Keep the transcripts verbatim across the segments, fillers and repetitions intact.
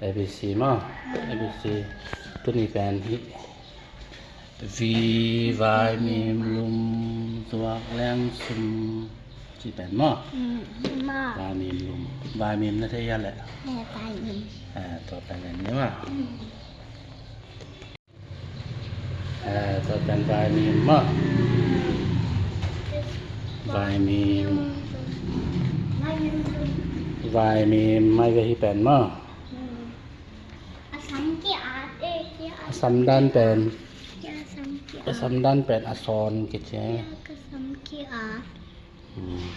A B C maw. A B C. Tuni pen hih V, vai mim lum zuak leng sum ci pen maw. Mm, maw. Vai mim lum. Vai mim na thei hia leh? Eh, vai mim. Eh, tua pen en ni maw. Mm. Eh, tua pen vai mim maw. Vai mim. Vai mim mai ve hih pen maw. A sam ki-at e, ki-at. A sam dan pen. Ki-at, sam ki-at. A sam dan pen a sawn kici. Ki-at, ka sam ki-at. Hmm.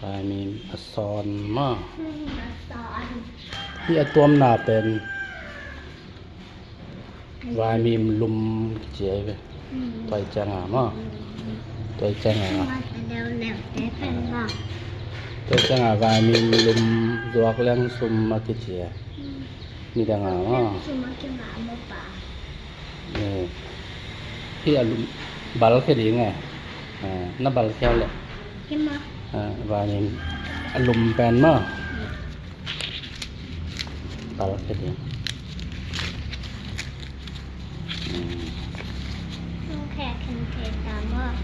Vai mim a sawn maw. Hmm, a sawn. Hih a tuamna pen vai mim lum kici ai ve. Hmm. Tua i cianga maw. Hmm. Tua i cianga. Leuleu te pen maw. Tua i cianga vai mim lum zuak leng sum a kici ai. Hmm. Nidanga maw. Sum a kima maw pa. Eh, hih a lum bal khia ding e. Eh, na bal khia leh. Kima. Eh, vai mim a lum pen maw. Bal khia ding. Hmm. Okay, I can take that more.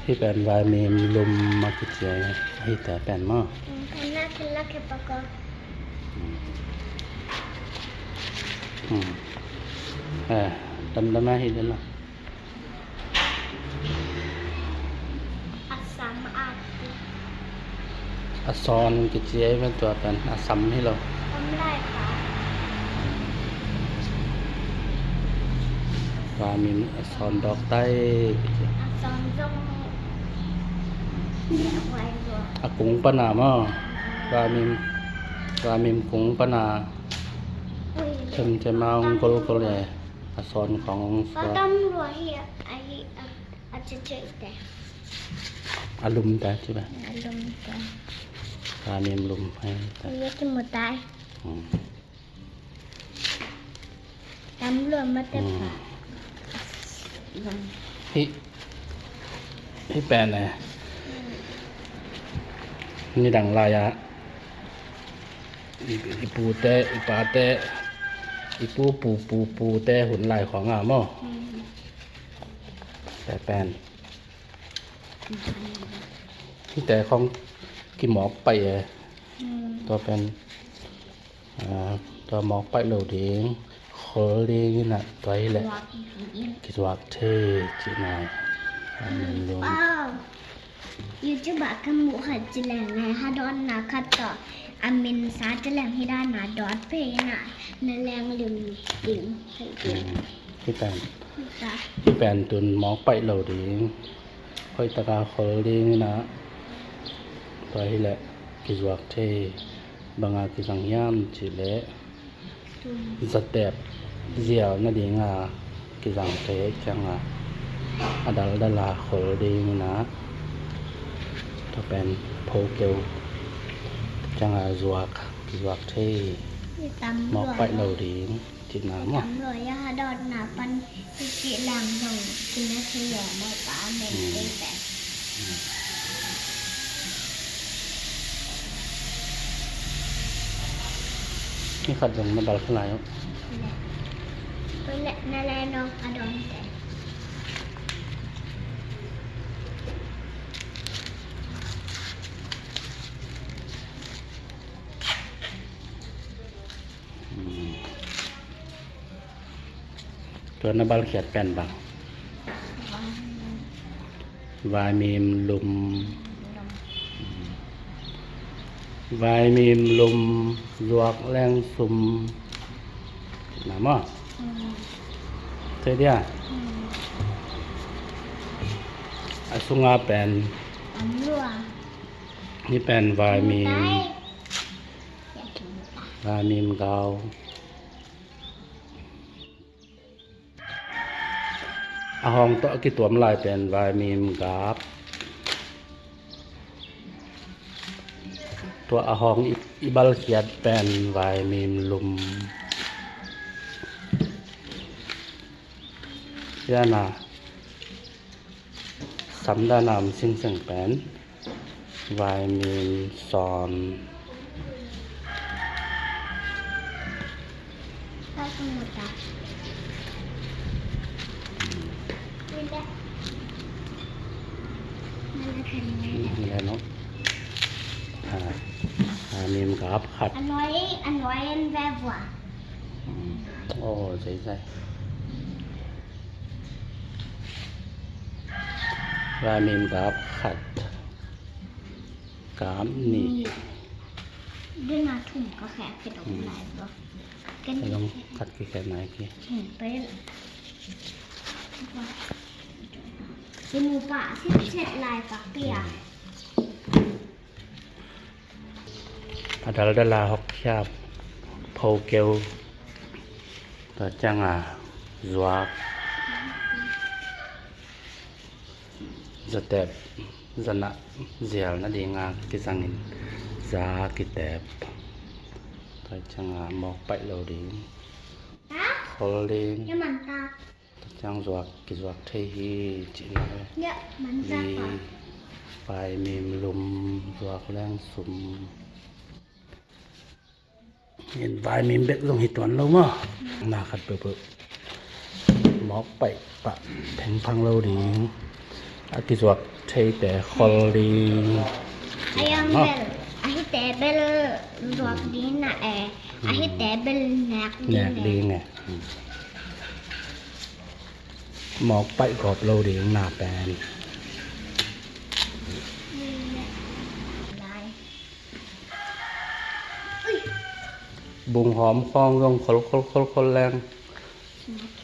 Hih pen vai mim lum a kici ai, hih te pen maw. Hmm. Eh, damdam a hih de lo. A sam a ti. A sawn kici ai ve tua pen, a sam hi lo. Om lai kha. Tua min a sawn dawk tai kici. A sawn zong hi. A kung pana maw. Tua min, tua min kung pana. Ui. Chem chem a ong kol kol e. A sawn khong ong suak. Tam lua hi a, a hi a. A cece te. A lum te ci ba. A lum te. A mim lum hai te. Ia ki mu tai. Hmm. Tam lua ma te pa. Hmm. Hih, hih pen e. Hmm. Nidang lai a. I, i pute, i pate, i pu, pu, pu, pute hun lai khong a maw. Hmm. Te pen. Hihte khong kimawk paih e. Hmm. Tua pen, ah, tua mawk paih lo ding, khol ding in a tua hi leh. Zuak ding in. Kizuak thei cih nai. Hmm. Aw. YouTube ah ka muh khat ci leng nai, hadawtna khat tawh a min sa ci leng hi dan a dawt phei in a, na leng lim ding. Hmm. Hih pen. Hih pen tun mawk paih lo ding. Hoih taka khol ding in a, tua hi leh kizuak thei. Bang a kizang hiam cih leh zatep zial nading a kizang thei ciang a, a daldal a khol ding in a, tua pen phokeu ciang a zuak, kizuak thei. Mawk paih lo ding. Cih na maw. Tam lua ia, hadawtna pan i cih lang zong cih na cih ia maw pa, a men. Hmm. Tei pen. Hmm. Ni khat zong na bal kha lai uh. Le. Oi le, na le nong a dawn te. Hmm. Tua na balkhiat pen bang. Vaimim lum. Vaimim lum zuak leng sum. Na maw? Thei dia? A sunga pen. Ni pen vaimim. Vaimim gau. A hawng tawh a kituam lai pen vaimim gap. Tua a hawng i, i balkhiat pen vaimim lum. Siana. Tam dan a om singseng pen vaimim, sawn. Hi le no. Ha, ha, mim gap khat. A nuai, a nuai en ve vua. Hmm. Oh, zai zai. Vaimim gap khat. Gap nih. Nih. Dena thum ka khek kidong lai bua. Ka dong khat kikhen nai ki. Hmm, pai. Ki mu pa sit set lai pak pia. A dal dal a hok hiam. Pho keu. Tua ciang a zuak. Zatep, zanah zial nading a kizangin za kitep. Tua ciang a mawk paih lo ding. Khol ding. Tua ciang zuak, kizuak thei hi cih na. Vaimim lum, zuak leng sum. In vaimim bek zong hi tuan lo maw. Na khat peuhpeuh mawk paih pah phengphang lo ding. A kizuak theite khol ding. A hite bel zuak ding na e. A hite bel nek ding e. Mawk paih gawp lo ding na pen. Bung hawm khawng zong khol khol khol khol leng.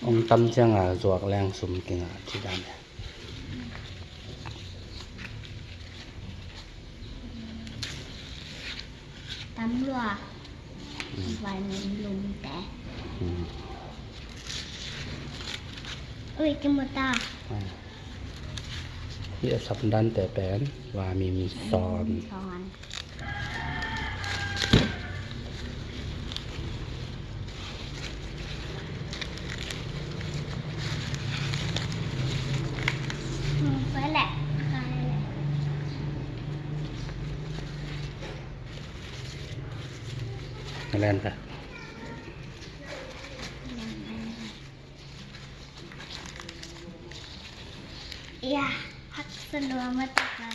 Ong tam ciang a zuak leng sum kingah ci dan. Tam lua. Vaimim lum te. Ui, kimu ta. Hi a sam dan te pen vaimim sawn. Ia, haksa lua mah tak a.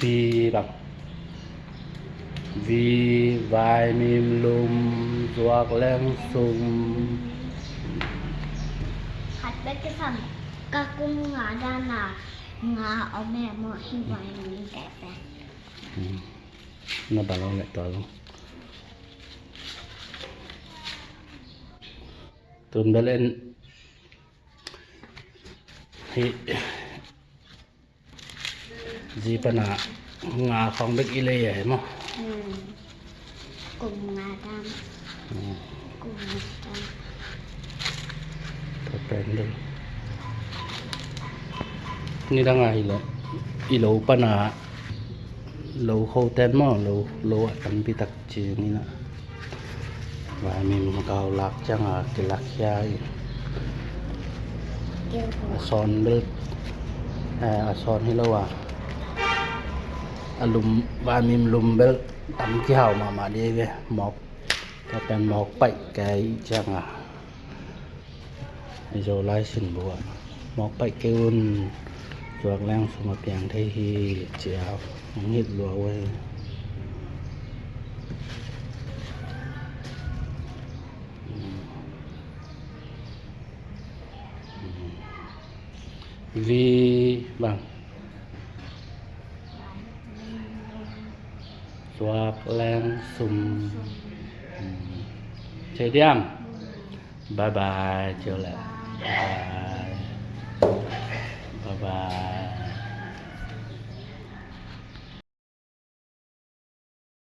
Vi bang. Vi, vaimim lum, zuak leng sum. Khat bek kisam, ka kum nga dan a nga om e maw, hi vaimim tete. Na bang om e tua lo. Tun bel en hi. Zi pana nga khawng bek i lei a hi maw? Kum nga dam. Kum nga dam. Tua pen dam. Nidang a hi lo, i lo pana lo khoten maw, lo, lo a tampi tak ci ni na. Vaimim gau lak ciang a kilak khia in. A sawn bel, eh, a sawn hi lo a. A lum, vaimim lum bel tam kihau mahmah dih ve. Mawk, tua pen mawk paih kei ciang a. I Zolai sin bu ah mawk paih kei un, zuak leng sum a piang thei hi, ci a hong hilh lua uh hi. Vi bang. Zuak leng sum. Cei diam. Bye bye, ciao leh. Bye bye.